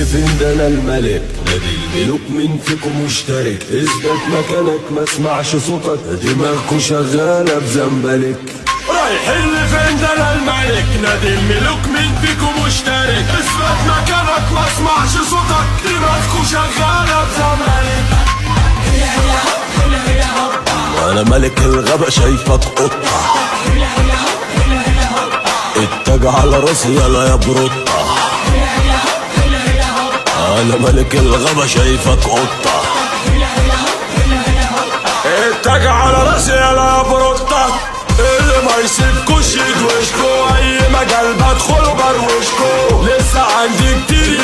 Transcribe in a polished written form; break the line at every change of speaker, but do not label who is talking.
فين ده انا الملك، نادي الملوك مين فيكم مشترك؟ اثبت مكانك ما اسمعش صوتك، دماغكوا شغالة بزنبلك. رايحين لفين؟ ده انا الملك، نادي الملوك مين فيكم مشترك؟ اثبت مكانك ما اسمعش صوتك، دماغكوا شغالة بزنبلك. انا ملك الغابة شايفك قطة، التاج على راسي يلا يا بروطة. انا ملك الغابة شايفك قطة، التاج على راسي يلا يا بروطة. اللي ما يسيبكوش يدوشكو، اي مجال بدخله بروشكو، لسه عندي كتير.